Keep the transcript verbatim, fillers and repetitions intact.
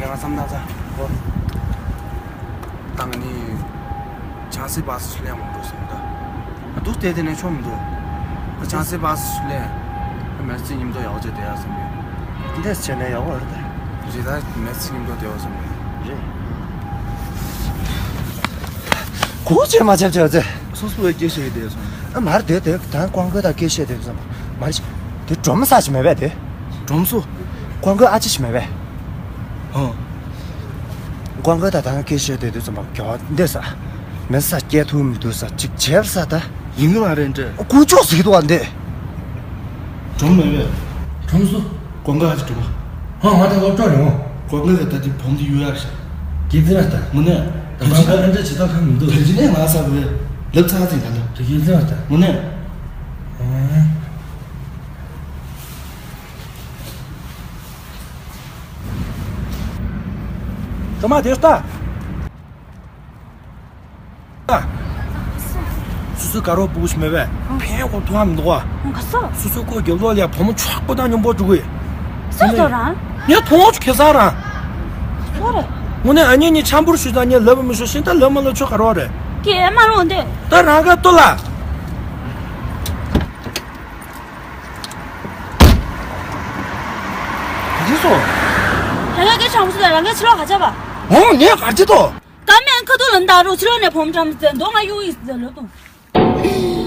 ང་བསམ་ན་ཚ། ཨོ། ད་ང་ནི་ཆང་སའི་བཱ་སི་ལེན་འོང་འགྲོ་སོང་ད། ཨ་འདུག་སྟེ་དེ་ནས་ཆོམ་འདུག་ཨ་ཆང་སའི་བཱ་སི་ལེན། ཨ་མེར་སི་མཉམ་དུ་ཡག་བྱས་བསྡད་ཡ་བསམ་ཡོད། འདི་འདྲས་བྱས་ན་ཡག་པོ་རེད་ད། རེད་ད་མེར་སི་མཉམ་དུ་བསྡད་ཡ་བསམ་ཡོད། རེད། གོ་བྱས་མ་བྱས་བྱས་ཚེ། སོ་སོ་བའི་སྐད་བཤད་ཡི་བསྡད་སོང་། ཨ་མར་བསྡད་དེ་ད་ཀོང་ཀོ་དང་སྐད་བཤད་བསྡད་བསམ་མ་རེད། དེ་སྒྲོམ་ས་ཞིག་མེད་པས་དེ། སྒྲོམ་སོ། ཀོང་ཀོ་ཨ་ཅེ་ཞིག་མེད་པས། ཧོ། ཀོང་ཀོ་ད་ད་སྐད་བཤད་བསྡད་དུས་ཙམ་པ་གྱོ་འདི་ས། མེ་ས་སྐྱེ་ཐུབ་མི་འདུག་ས་ཅིག་བྱས་ས་ད། ཡིན་གི་མ་རེད་འདྲ། ཀུ་ཅོག་ཟིག་འདུག་ཨ་འདི། སྒྲོམ་མེད་པས། སྒྲོམ་སོ། ཀོང་ཀོ་ཨ་ཅེ་སྒྲོམ། ཧོ་ང་ད་སློབ་གྲོགས་རེད་ཧོ། ཀོང་ཀོ་གི་ད་དེ་བོམ་དེ་གཡུག་ཡག་ཤག་དགེ་རྒན་ལགས་ད། དངོས་གནས། ད་ཀོང་ཀོ་ཨ་འདྲ་བྱེད་སྟངས་ཁག་མི་འདུག་དེ་རྗེས་ནས་ང་ས་བའི་ལབ་ཚར་ཟིན་ད་ལ། དགེ་རྒན་ལགས་ད། དངོས་གནས། ཨང་། སྒྲོལ་མ་དེར་ལྟ། སོ་སོའི་དགའ་རོགས་སྤུ་གུ་ཞིག་མེད་པས། ཕན་ཡོན་ཁོ་མཐོང་བ་མི་འདུག་བ། ག་སོ། སོ་སོའི་ཁོ་རྒྱབ་ལོགས་ལ་ཕོ་མོ་ཆོག་པོ་དང་སྙོམས་པོ་འགྲོ་གི། སོ་སོ་རང་། ངས་མཐོང་བ་ཁེ་བཟང་རང་། སོ་རེད། དངོས་གནས་ཨ་མྱེས་གཉིས་འཆམ་པོར་ཞུས་དང་ངས་ལབ་མི་ཤོར་ཤིང་ད་ལབ་མ་ལབ་ཆོག་ག་རོགས་རེད། ཀྱེ་མ་ལོང་འདི། ད་རང་ག་ལྟོས་ལ། ཡིན་སོང་། རང་ག་སྐད་ཆང་བུ་ཞིག་ལ་རང་ག་ཕྱི་ལོགས་ག་ཆགས་པ། འོང་ངས་ག་ཅི་ཏོ། ཀ་མེད་ཁ་ཐུག་ལ་འདའ་རོགས་ཕྱི་ལོགས་ནས་བོམ་ཀྲམ་ཟེར་མདོ་ང་གཡུག་ཡིན་ཟེར་ལོ་དང་།